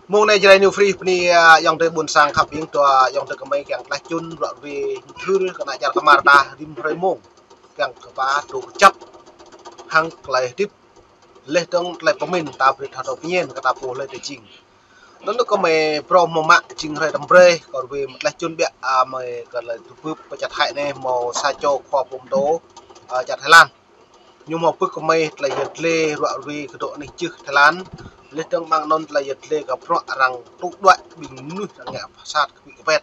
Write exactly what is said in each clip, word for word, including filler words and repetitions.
Mông anai Jrai New Free bơni, ah, ayŏng adơi ƀuôn sang khăp ƀing dua, ayŏng adơi gơmơi kiăng tlaih čun ruă ruê thưr kơ ană čar kơmar ta rĭm hrơi mông. Kiăng kơ ba tŭ kơjăp hăng tơlơi hơdip. Laih dơ̆ng tơlơi pơmĭn ta brơi thâo thâo pơñen kơ ta pô hlơi tơ jing. Anŭn gơmơi phrâo hmâo mă jing hrơi tơm brơi, kơ ruê mơ̆ tlaih čun biă, ah, mơi kơ tơlơi tơbưp pơčat hăi anai hmâo sa čô khua pơtô, ah, čar Thái Lan. Ñu hmâo pơ̆k kơ mơi tơlơi yơh dlê ruă ruê kơ dŏ anih jưh Thái Lan. Laih dơ̆ng mơ̆ng anŭn tơlơi yơh dlê kơ bruă arăng tŭ đuaĭ ƀing mơnuih arăng ngă sat kơpĭ kơpĕt.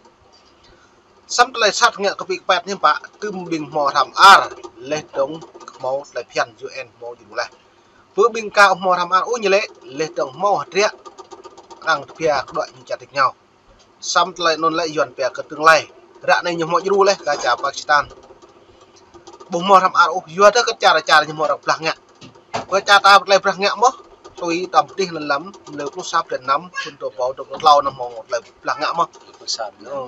Samơ̆ tơlơi sat ngă kơpĭ kơpĕt ñu pă tơm ƀing hmâo hrăm ar, laih dơ̆ng hmâo tơlơi phiăn U N hmâo djru laih. Pơ ƀing ka hmâo hrăm ar ôh ñu lĕ, laih dơ̆ng hmâo hơdră arăng tơpia kơ đuaĭ ñu čar tĭk ñu. Samơ̆ tơlơi anŭn lĕ Yuan pia kơ tương lai. Ră anai ñu hmâo djru laih kơ čar Pakistan. Ƀu hmâo hrăm ar ôh, yua dah kơ čar čar ñu hmâo arăng blah ngă. Pơ čar ta tơlơi blah ngă mơ̆, tui tơm pơtih lăn lăm, lơ pluh sa blan năm, thŭn dua rơbâo dua pluh klâo anŭn hmâo tơlơi blah ngă mơ̆. Ơ,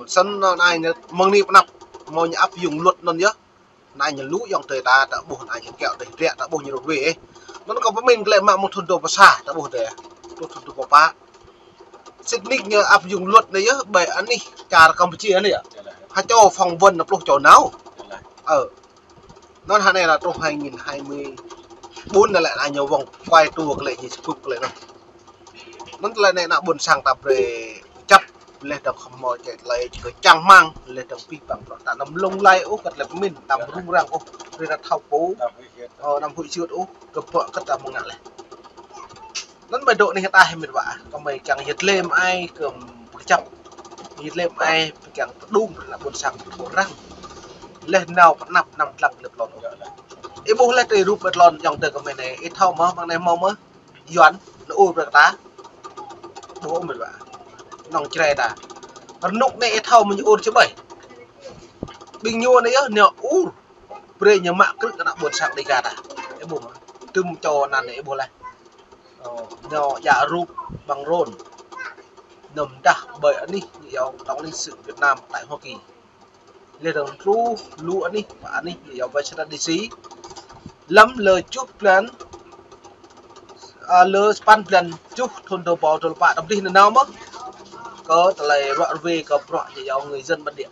sĭt anŭn anai ñu mơ̆ng anai pơanăp, hmâo ñu áp dụng luật anŭn yơh. Anai ñu lu ayŏng adơi ta, ta ƀuh anai ñu kiaŏ dêh rĕ, ta ƀuh ñu rơwê. Anŭn kơ pơmĭn tơlơi mă mơ̆ng thŭn dua rơbâo sa, ta ƀuh dêh. Truh thŭn dua rơbâo pă. Sĭt nik ñu áp dụng luật anai yơh, ƀơi anih čar Campuchia anai yơh. Ha čô phỏng vấn anŭn pluh čô nao. Ơ. Anŭn hơnai lĕ truh hai nghìn hai mươi bốn anŭn lĕ anai ñu wơ̆ng quay tua kơ lĕ ñu sơpŭp kơ lĕ anŭn. Anŭn tơlơi anai ană ƀuôn sang ta brơi kơjăp, laih dơ̆ng khŏm hmâo čĕ tơlơi kơ čang rơmang, laih dơ̆ng pĭ păng bruă ta anăm lông lăi ôh kơ tơlơi pơmĭn, anăm rŭng răng ôh, brơi ta thâo pô. Ơ, anăm huĭ hyưt ôh, kơ bruă kơ ta mơ̆ng anai laih. Anŭn mơi dŏ anih ta hơmĭt wa, gơmơi kiăng yơh dlê mơai kơ kơjăp, yơh dlê mơai kiăng pơdŏng ană ƀuôn sang pô răng. Laih nao pơanăp anăm lăng lĕ tlôn ôh. Ih ƀuh laih tơlơi rup ƀơi tlôn ayŏng adơi gơmơi anai, ih thâo mơ̆, mơ̆ng anai hmâo mơ̆ Yuan, ñu ur brơi kơ ta. Ƀuh ôh mĭt wa. Nŏng Jrai ta. Rơnŭk anai ih thâo mơ̆ ñu ur či ƀai. Ƀing ñu anai yơh, ñu ur. Brơi ñu mă krư̆ kơ ană ƀuôn sang Dêga ta. Ih ƀuh mơ̆. Tơm čô anăn anai ih ƀuh laih. Ơ, ñu djă rup ƀăng rôn. Ñu pơdah ƀơi anih ñu iâu tổng lãnh sự Việt Nam tại Hoa Kỳ. Laih dơ̆ng truh lu anih, pă anih ñu iâu Washington D C. Lăm lơ tơjuh blan, ơ, lơ sapăn blan tơjuh thŭn dua rơbâo dua pluh pă tơm dih anŭn nao mơ̆. Kơ tơlơi ruă ruê kơ bruă ñu iâu người dân bản địa.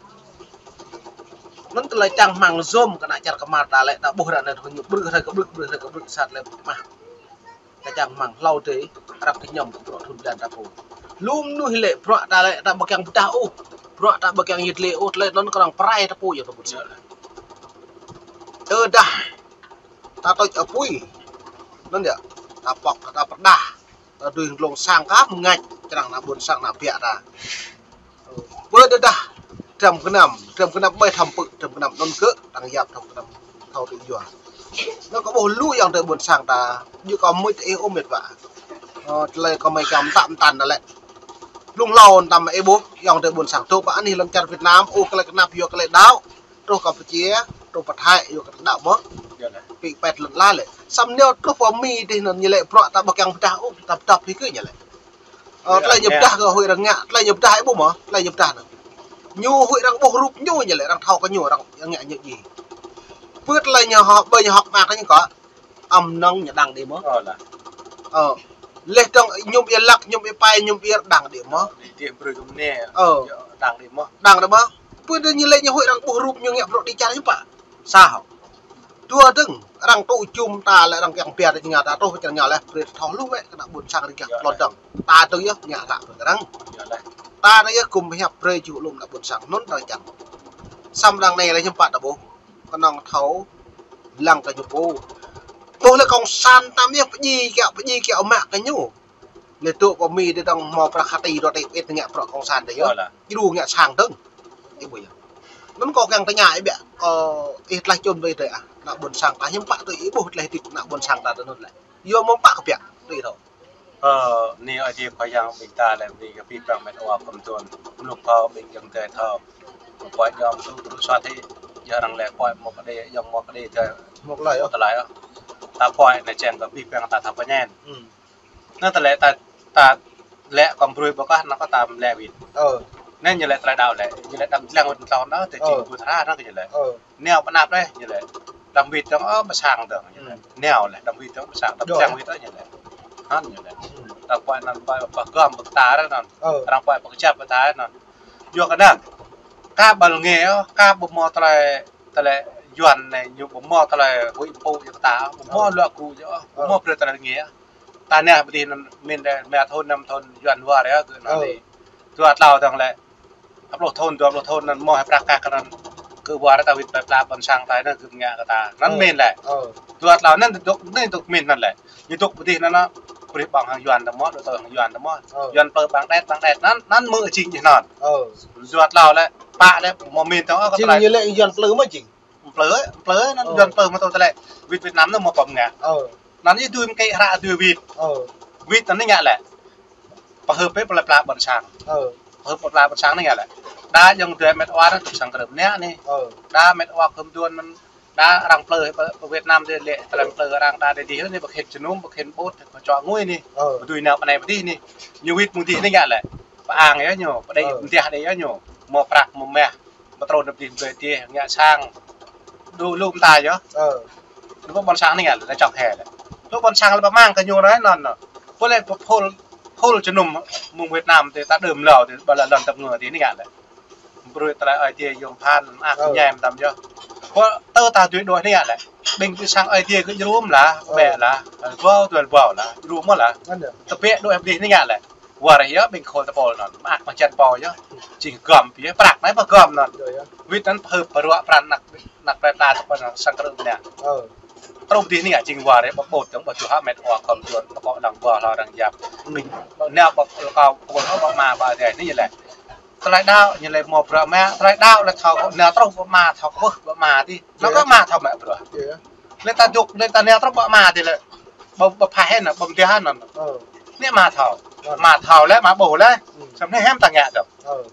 Anŭn tơlơi čang rơmang yom kơ ană čar kơmar ta lĕ ta ƀuh ră anai ñu brư̆ hrơi kơ brư̆, brư̆ hrơi kơ brư̆ sat lĕ mah. Kơ čang rơmang hlâo dêh, arăng kơñăm kơ bruă thŭn blan ta pô. Lu mơnuih lĕ bruă ta lĕ ta ƀu kiăng pơdah ôh. Bruă ta ƀu kiăng yơh dlê ôh, tơlơi anŭn kơ arăng pơrai ta pô yơh ta ƀu sơ̆. Tơdah ta tơč apui. Anŭn yơh, ta pŏk, ta pơrơđah. Ta dưi glông sang kơ mơngač, črang ană ƀuôn sang ană biă ta. Ƀơi tơdah, trăm gơnam, trăm gơnam ƀơi thăm pư̆, trăm gơnam anŭn kơ, tăng yap trăm gơnam thâo tŭ yua. Anŭn kơ ƀuh lu ayŏng adơi ƀuôn sang ta, yua kơ mơ̆ ih ôh mĭt wa. Ơ, tơlơi kơ mơi kiăng mơtă mơtăn anŭn lĕ. Blung hlâo tam ih ƀuh, ayŏng adơi ƀuôn sang tŭ pă anih lăm čar Việt Nam, ôh kơ lĕ kơnăp yua kơ lĕ đaŏ, truh Campuchia, truh pơ Thái, yua kơ lĕ đaŏ mơ̆. Pĭ pĕt lŏn la lĕ. Samơ̆ ñu truh pơ Mi dih anŭn ñu lĕ bruă ta ƀu kiăng pơdah ôh, ta pơdah hĭ kơ ñu lĕ. Ơ, tơlơi ñu pơdah kơ huĭ arăng ngă, tơlơi ñu pơdah ih ƀuh mơ̆, tơlơi ñu pơdah anŭn. Ñu huĭ arăng ƀuh rup ñu ñu lĕ, arăng thâo kơ ñu, arăng ngă ñu djai. Pơ tơlơi ñu hŏk, ƀơi ñu hŏk mă kơ ñu kơ, amăng anŭn ñu đang đĭ mơ̆. Ơ, laih dơ̆ng ñu ƀu lăk, ñu ƀu pai, ñu ƀu đang đĭ mơ̆. Ơ. Đang đĭ mơ̆. Pơ tơlơi ñu lĕ ñu huĭ arăng ƀuh rup ñu ngă bruă đĭ čar ñu pă. Sa hŏ. Dua dơ̆ng, arăng tŭ jum ta lĕ arăng kiăng biă ta jing ta truh pơ čar ñu lĕ, brơi thâo hluh wĕ kơ ană ƀuôn sang rĭm gah tlôn dơ̆ng. Ta tui yơh ngă ră brơi kơ arăng. Ta tui yơh gum pơhiăp brơi jơ̆ lŏm ană ƀuôn sang anŭn ta čang. Samơ̆ đang anai lĕ hiư̆m pă ta ƀuh. Kơnơ̆ng thâo lăng kơ ñu pô. Ƀuh lĕ cộng sản tam yơh pơdjai kiaŏ, pơdjai kiaŏ mă kơ ñu. Lĕ tŭ pơ Mi dih dơ̆ng hmâo prăk hơtai dua tơlơi ih ngă bruă cộng sản dih yơh. Djru ngă sang dơ̆ng. Ih ƀuh yơh. Anŭn kâo kiăng tơña ih biă, ơ, ih tlaih čun ƀơi adih ah. Ană ƀuôn sang ta hiư̆m pă tui ih ƀuh tơlơi hơdip ană ƀuôn sang ta tui anŭn lĕ. Yua mơ̆ pă kơ biă tui ih thâo. Ơ, anai ơi adơi khua yang ƀing ta lĕ ƀing gah pĭ păng met wa kơm tuan. Mluk thâo ƀing yang tơi thâo. Pơpă yom tu tu sat hĭ. Yua arăng lĕ pơpă mơ̆ kơ đe, yang mơ̆ kơ đe tơi. Mơ̆ kơ lai ôh. Mơ̆ kơ lai ôh. Ta pơpă anai čang kơ pĭ păng ta thâo pơñen. Anŭn tơlơi ta, ta lĕ kơ brơi ƀôdah anŭn kơ ta lĕ wĭt. Ơ. Anŭn ñu lĕ tơlơi đaŏ lĕ, ñu lĕ đăm lăng wĭt tlôn anŭn, tơ jing ƀu tha anŭn kơ ñu lĕ. Ơ. Nao pơanăp lĕ, ñu lĕ. Đăm wĭt dơ̆ng, ơ, pơ sang dơ̆ng, ñu lĕ. Nao lĕ, đăm wĭt dơ̆ng, pơ sang, đăm lăng wĭt dơ̆ng, ñu lĕ. Anŭn ñu lĕ. Arăng pơhiăp anŭn pơ, pơgŏm pơkơtar anŭn. Ơ. Arăng pơhiăp pơkơjăp pơkơtar anŭn. Yua kơ anŭn. Ka ƀal ngă, ka ƀu hmâo tơlơi, tơlơi Yuan anai, ñu ƀu hmâo tơlơi huĭ pŭ yua kơ ta, ƀu hmâo luă gŭ yua, ƀu hmâo brơi tơlơi ngă. Ta anai ƀơi adih anŭn mĭn đe, rơma thŭn, năm thŭn Yuan wơr yơh, kơ anŭn. Ơ. Anai. Dua tlâo dơ̆ng lĕ. Hơpluh thŭn, dua pluh thŭn anŭn hmâo hĭ prăk kăk anŭn. Kơ wơr ta wĭt plơi pla ƀôn sang ta anŭn kơ ngă kơ ta. Anŭn mĭn lĕ. Ơ. Dua tlâo anŭn dŏ, anai dŏ mĭn anŭn lĕ. Ñu dŏ ƀơi adih anŭn, brơi ƀơ̆ng hăng Yuan ta mơ̆n, dŏ tui hăng Yuan ta mơ̆n. Ơ. Yuan plơi ƀăng đet, ƀăng đet anŭn, anŭn mơ̆ jing ñu anŭn. Ơ. Dua tlâo lĕ, pă lĕ, hmâo mĭn tơ̆ng, ơ, kơ jing tơlơi ñu lĕ Yuan plơi mơ̆ jing. Plơi, plơi anŭn, ơ, Yuan plơi mơ̆ tui tơlơi wĭt Việt Nam anŭn hmâo pơm ngă. Ơ. Anŭn ñu dui mơkĕ hră dui wĭt. Ơ. Wĭt anŭn ngă lĕ. Pơhưp pơ plơi pla ƀôn sang. Ơ. Pơhưp plơi pla ƀôn sang anŭn ngă lĕ. Đa ayŏng adơi met wa anŭn tŭ sang krưp anai anai. Ơ. Đa met wa khŏm duôn mơ̆n. Đa arăng plơi pơ, pơ Việt Nam adih lĕ, tơlơi plơi arăng đa adih anai, pơkhĭn jơnum, pơkhĭn ƀut, pơčŏk ngui anai. Ơ. Pơdui nao pơ anai pơ adih anai. Ñu wĭt mơ̆ng adih anŭn ngă lĕ. Pơang yơh ñu, pơđĕ, ơ, mơdiah đĕ yơh ñu. Hmâo prăk, hmâo mah. Pơtrun dŏ ƀơi adih, ngă sang. Dŏ lu mơta yơh. Ơ. Lu ƀôn sang anŭn ngă lĕ, čŏk hĕ lĕ. Lu ƀôn sang lĕ pơmang kơ ñu anai anŭn. Pô lĕ pơphul, phul jơnum mơ̆ng Việt Nam adih, ta đưm hlâo adih, ƀơi lŏn tơp ngă adih anŭn ngă lĕ. Brơi tơlơi Ơi Adai yôm phăn, mơak, ơ, ñem tam yơh. Pô tơ ta dui đuaĭ anŭn ngă lĕ. Ƀing ƀu sang Ơi Adai kơ djru mơ̆n lah, ơ, ƀĕ lah. Ơ, ƀâo, tuăl ƀâo lah, djru mơ̆n lah. Anŭn yơh. Tơbiă đuaĭ ƀơi adih anŭn ngă lĕ. Wơr yơh ƀing khul tơpul anŭn, mơak mơčen pô yơh. Jing gŏm biă, prăk anai pơgŏm anŭn. Yơh, yơh. Wĭt anŭn pơhưp pơruă pran anăk, anăk plơi pla tơpul sang krưp anai. Ơ. Truh adih anŭn ngă jing wơr yơh, ƀu ƀut dơ̆ng, ƀu čuh hă met wa khŏm duôn, pơkŏ lăng ƀuh hlâo arăng yap. Ơ. Ƀu nao ƀu lơkâo kơ ƀôn hơ̆ ƀu mă ƀă adih anŭn ñu lĕ. Tơlơi đaŏ ñu lĕ hmâo bruă mă, tơlơi đaŏ lĕ thâo kơ nao truh ƀu mă, thâo kơ ƀuh ƀu mă adih. Yơh. Nao kơ mă thâo mă bruă. Yơh. Lĕ ta dŏ, lĕ ta nao truh ƀu mă adih lĕ. Ƀu, ƀu phă hĕ anŭn, ƀu mơdiah anŭn. Ơ. Anai mă thâo. Ơ. Mă thâo lĕ, mă ƀuh lĕ. Ơ. Samơ̆ anai hiam ta ngă dơ̆ng. Ơ.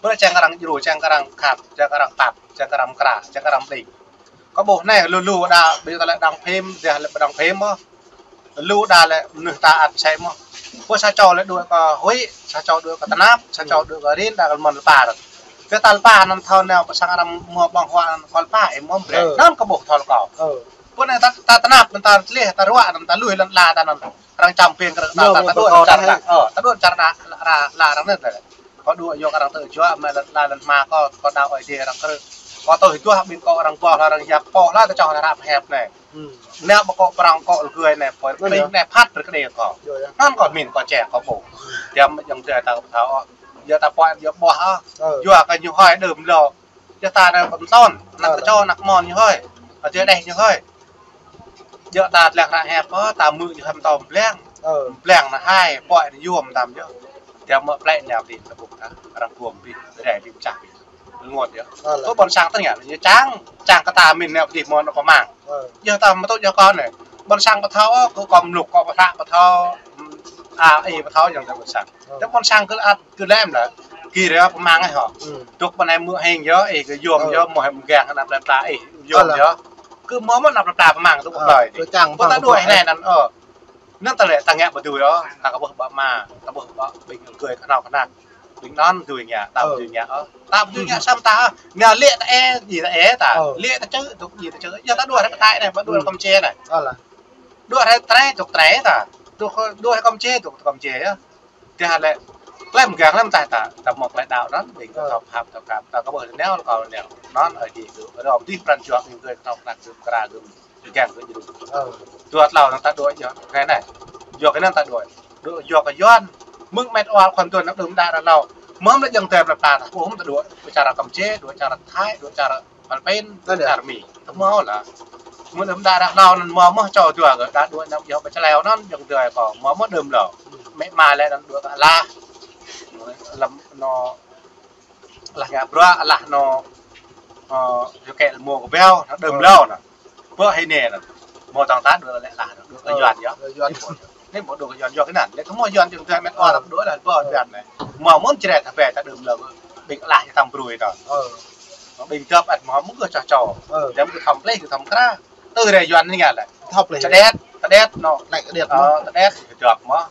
Ƀơi čang kơ arăng djru, čang kơ arăng khăp, čang kơ arăng pap, čang kơ arăng mơkra, čang kơ arăng mơđing. Kơ ƀuh anai, lu lu đa, ƀing ta lĕ đang phim, dah lĕ đang phim mơ̆n. Lu đa lĕ mơnuih ta ăt sĕ mơ̆n. Pô sa čô lĕ đuaĭ kơ huĭ, sa čô đuaĭ kơ tơnap, sa čô, ơ, đuaĭ kơ rin, đa kơ mơ̆n lơpa ră. Kơ ta lơpa anŭn thâo nao pơ sang arăng hmâo ƀơ̆ng huă anŭn kơ lơpa ih mơ̆n brơi. Ơ. Anŭn kơ ƀuh thâo lơkâo. Ơ. Pô anai ta, ta tơnap anŭn ta tleh, ta ruă anŭn ta lui lŏn ala ta anŭn. Arăng čăm ping kơ ta, ta, ta đuaĭ čar ta. Ơ, ta đuaĭ čar ta, la, la, la arăng anŭn lĕ. Kâo đuaĭ yua kơ arăng tơjuă, mă lŏn ala lŏn hma kâo, kâo đaŏ Ơi Adai arăng krư̆. Kâo tui duah ƀing kâo arăng ƀuh hloh arăng yap pô hloh ta čŏh hră pơhiăp anai. Ơ. Nao ƀơi kâo prŏng kâo lơgơi anai, pô, anŭn yơh, ping anai phat brơi kơ đe kâo. Yơh, yơh. Anŭn kâo mĭn kâo čeh kâo ƀuh. Jăm ayŏng adơi ta thâo ôh. Yua ta pô yua ƀuh ôh. Ơ. Yua kơ ñu hơi đưm hlâo. Yua ta anai ƀu tơnap, anăk, ơ, kơčô, anăk mơ̆n ñu hơi. Adih đeh ñu hơi. Yua ta tleh hră hiăp ôh, ta hmư̆ ñu hăm tơm blang. Ơ. Blang anai hai, pô anai yôm tam yơh. Yua mă plĕ ñu ƀing ta ƀuh ta, arăng gŏm ƀing, rai ƀing čah ƀing. Ngŏt yơh. Ơ, lă. Kơ ƀôn sang ta ngă, ñu čang, čang kơ ta mĭn nao ƀing mơ̆n pơmang. Ơ. Yua ta mă tŭ yua kơ anai. Ƀôn sang ƀu thâo ôh, kơ kâo mluk kâo ƀu hră ƀu thâo. Ơ. A, ih ƀu thâo ayŏng adơi ƀôn sang. Ơ. Tơ ƀôn sang kơ ăt kơ lem lah. Gir yơh pơmang ih hŏ. Ơ. Dŏ pơ anai mơ̆ hing yơh, ih kơ yôm, ơ, yơh, mơ̆ hing mơgang anăp plơi pla ih, yôm, ơ, lă, yơh. Kơ mơ̆ mơ̆ anăp plơi pla pơmang tŭ, ơ, ƀơi. Kơ čang ƀu ta pơmang đuaĭ anai anŭn, ơ. Anŭn tơlơi ta ngă ƀu dưi ôh, ta kơ ƀuh ƀă mă, ta ƀuh ƀă ƀing gơ̆ kơnơ̆ng kơnơ̆ng. Ƀing anŭn dưi ngă, ta ƀu, ơ, dưi ngă ôh. Ta ƀu dưi ngă, ơ, samơ̆ ta, ơ, ngă lĕ ta ê, djai ta ê ta. Ơ. Lĕ ta čư̆, dŏ djai ta čư̆. Yua ta đuaĭ hrơi kơtai anai, ƀu đuaĭ, ơ, Kơmčê anai. Ơ, lă. Đuaĭ hrơi Trai, dŏ Trai ta. Dŏ, dŏ hrơi Kơmčê, dŏ Kơmčê yơh. Tơdah lĕ, klem mơgang lăm tah ta, ta mơ̆ klem đaŏ anŭn, ƀing, ơ, thâo pap, thâo kăp, ta kơ ƀuh nao, kâo nao. Anŭn Ơi Adai kơ, rŏm dih pran jua ƀing gơ̆ kơnơ̆ng kơnơ̆ng gơ̆ mơkra gơ̆. Kiăng kơ djru. Ơ. Dua tlâo anŭn ta đuaĭ yơh, anai anai. Yua kơ anŭn ta đuaĭ. Đuaĭ yua kơ Yuan. Mơ̆ng met wa khŏm tuan anăp đưm đă ră hlâo. Mơ̆ lĕ ayŏng adơi plơi pla ta, ƀu hmâo ta đuaĭ. Dŏ čar Kơmčê, dŏ čar Thái, dŏ čar Philippin, dŏ čar Mi. Tơ mơ̆ lah. Mơ̆ng đưm đă ră hlâo anŭn mơ̆ mơ̆ čô dua gơ̆, đa đuaĭ anăp yơh pơ čơleo anŭn, ayŏng adơi kâo, mơ̆ mơ̆ đưm hlâo. Mĕ ma lĕ anŭn đuaĭ kơ alah. Lăm anŭn alah ngă bruă, alah anŭn, ơ, yua kơ lĕ mơ̆ kơ ƀiă, anŭn đưm hlâo anŭn. Ƀơi hĭ anai anŭn. Mơ̆ tơ̆ng ta đuaĭ lĕ alah anŭn, đuaĭ kơ Yuan yơh. Ơ, Yuan. Anai mơ̆ đuaĭ kơ Yuan yua kơ anŭn. Lĕ kơ mơ̆ Yuan ayŏng adơi met wa ta đuaĭ lah ƀơi Yuan anai. Mơ̆ mơ̆n čret ta ƀĕ ta đưm hlâo. Ƀing alah ñu tăm brui ta. Ƀing dŏp ăt mơ̆ mơ̆ gơ̆ čah čô. Dăm gơ̆ thăm plĕ gơ̆ thăm kra. Tơ rai Yuan anai ngă lĕ. Thăm plĕ. Čơđet, čơđet anŭn. Lĕ čơđet anŭn. Ơ, čơđet, dŏp mơ̆.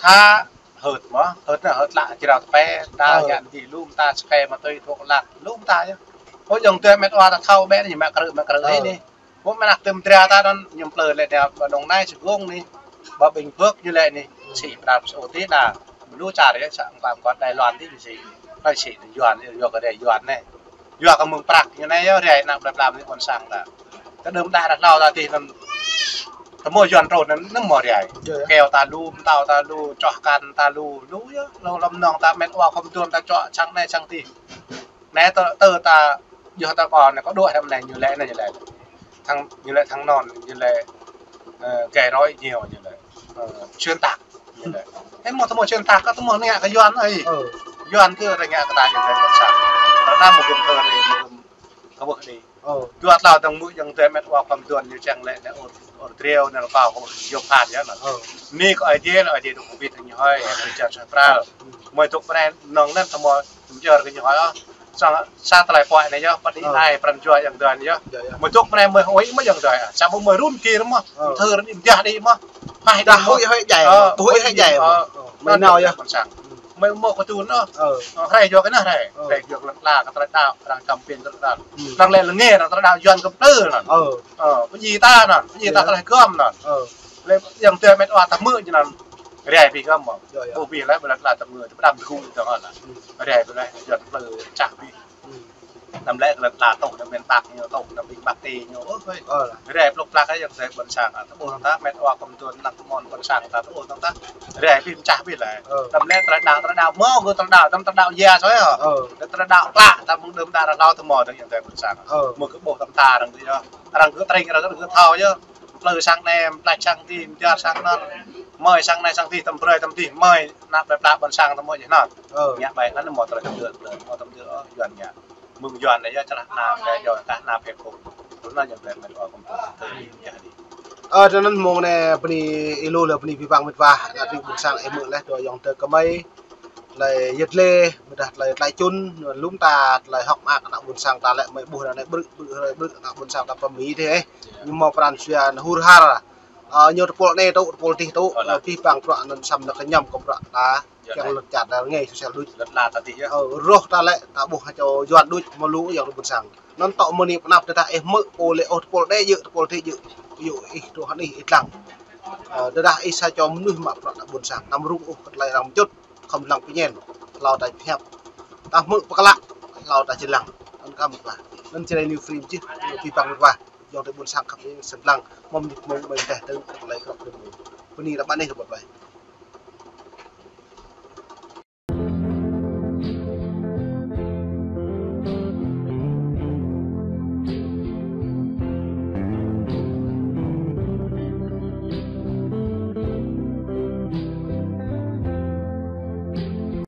Tha hơ̆t mơ̆, hơ̆t anŭn hơ̆t lă jrao tơpĕ, đa ngă dih lu mơta sơkê ma tui thuốc lắc lu mơta yơh. Ơ, ayŏng adơi met wa ta thâo ƀĕ anai mă krư̆, mă krư̆ anai. Ơ. Ƀu mơ̆ anăk tơm dra ta anŭn ñu plơi lĕ đa ƀơi Đồng Nai Sài Gòn anai. Ƀă ƀing Phước ñu lĕ anai, sĭ pơdrăm sô tih đa. Lu čar yơh, sang pam kơt Đài Loan tih sĭ. Hlơi sĭ anai Yuan, yua kơ rai Yuan anai. Yua kơ mơ̆ng prăk ñu anai yơh, rai ană plơi pla anai ƀôn sang ta. Kơ đưm đă ră hlâo ta tih anŭn. Tơmô Yuan trôn anŭn, anŭn mơ̆ rai. Yơh, yơh. Keo ta lu, mơtâo ta lu, čoh kan ta lu, lu yơh. Lŏm lŏm nong ta met wa khŏm tuan ta čŏ sang anai sang tih. Anai tơ, tơ ta, yua ta kơ anai kơ đuaĭ ră anai ñu lĕ anai ñu lĕ. Thăng, ñu lĕ thăng anŭn, ñu lĕ, ơ, kơ roi ñu, ñu lĕ, ơ, xuyên tạc, ñu lĕ. Ơ, mơ̆ tơmô xuyên tạc, kơ tơmô ngă kơ Yuan ơi. Ơ. Yuan kơ ră ngă kơ ta ñu lĕ ƀôn sang. Ră anai mơ̆ gum thơ anai, mơ̆ gum kơ ƀuh anai. Ơ. Dua tlâo tơ̆ng mơ̆ yang tơ met wa khŏm tuan ñu čang lĕ, lĕ ôr, ôr triu, anai lĕ kâo kơ ƀuh yua phat yơh anŭn. Ơ. Anai kơ Aê Diê, lĕ Aê Diê dŏ kơ ƀit ñu hơi, hơi čar sa pral. Mơi tŭk pơnai nong anŭn tơmô mơčar kơ ñu hơi ôh. Sang sa tơlơi pơai anai yơh, pơđĭ ai pran jua yang dua anai yơh. Yơh, yơh. Mơi tŭk pơnai mơi huĭ mơi yang dua. Samơ̆ mơi run kir mơ̆, thơ run im jah đĭ mơ̆. Phai đĭ mơ̆. Huĭ hơi djai, huĭ hơi djai mơ̆. Mơi nao yơh. Ƀôn sang. Mơi mơ̆ kơ tun ôh. Ơ. Hrơi jua kơ anai hrơi. Hrơi jua kơ lŏn tla kơ tơlơi đaŏ, arăng čăm pin tơlơi đaŏ. Arăng lĕ lĕ ngă tơlơi đaŏ Yuan kơ plư anŭn. Ơ. Ơ, pơñi ta anŭn, pơñi ta tơlơi gơm anŭn. Ơ. Lĕ yang tơ met wa ta mơ̆ ñu anŭn. Rai ƀing gơm mơ̆. Yơh, yơh. Ƀu ƀing lĕ ƀu lĕ tla ta mơ̆, ƀu đăm tơgŭ tơ̆ng anŭn. Rai ƀu lĕ Yuan plư čah ƀing. Anăm lĕ lĕ tla tŏ anŭn men bak ñu tŏ anŭn ƀing bak ti ñu. Ơ, hơi. Rai pluk plak ai yang tơ ƀôn sang. Ta ƀuh ta met wa khŏm tuan ană kơmon ƀôn sang ta ƀuh ta. Rai ƀing čah ƀing lĕ. Ơ. Anăm lĕ tơlơi đaŏ, tơlơi đaŏ mơ̆ kơ tơlơi đaŏ, anăm tơlơi đaŏ ya soi hă. Ơ. Tơlơi đaŏ klă ta mơ̆ng đưm đă ră hlâo tơmô dơ̆ng yang tơ ƀôn sang. Ơ. Mơ̆ kơ ƀuh tơm ta arăng tih yơh. Arăng kơ tring, arăng kơ thâo yơh. Plư sang anai, plăč sang tih, mơjar sang anŭn. Mơi sang anai sang tih, tơm brơi tơm tih, mơi ană plơi pla ƀôn sang tơmô jih anŭn. Ơ. Ngă ƀai anŭn mơ̆ tơlơi tơm dơ̆, mơ̆ tơm dơ̆, ơ, Yuan ngă. Mơ̆ng Yuan anai yơh črah ană, kơ yơh črah ană phe kông. Tui anŭn yơh plơi met wa khŏm tuan tơ ih jah đĭ. Ơ, tui anŭn mơ̆ng anai bơni ih lu lĕ bơni abih bang met wa, ană tring ƀôn sang ih mơ̆ lĕ dua yang tơ kơmơi. Tơlơi yet lĕ, ƀôdah tơlơi tlaih čun, lŏm ta tơlơi hŏk mơak ană ƀôn sang ta lĕ mơi ƀuh anai brư̆, brư̆, brư̆, ană ƀôn sang ta pơmĭn dih, ơ. Ñu mơ̆ pran jua anŭn hur har. Ơ, ñu tơpul anai tŭ, tơpul tih tŭ, ơ, abih bang bruă anŭn samơ̆ lĕ kơñăm kơ bruă ta, kiăng lŏn čar ta rơngai sosial đôč. Lŏn tla ta tih yơh. Ơ, rŏh ta lĕ, ta ƀuh hơčâo Yuan đôč, mơ̆ lu yang ƀôn sang. Anŭn tŏ mơ̆ anai pơnăp tơdah ih mơ̆ pô lĕ ôh tơpul anai jơ̆, tơpul tih jơ̆, yua ih truh anai ih lăng. Ơ, tơdah ih sa čô mơnuih mă bruă ană ƀôn sang, anăm rŭng ôh kơ tơlơi arăng mơčut. Khŏm lăng pơñen, hlâo ta pơhiăp. Ta hmư̆ pơklă, hlâo ta či lăng. Anŭn kơ met wa. Anŭn Jrai New Free čih, abih bang met wa. Yang tơ ƀôn sang khăp ih sĭt lăng. Mơ̆ng anai mơ̆ng ƀơi teh tơ̆ng tơlơi krŏk đưm. Bơni ră ƀă anai rơbat ƀai.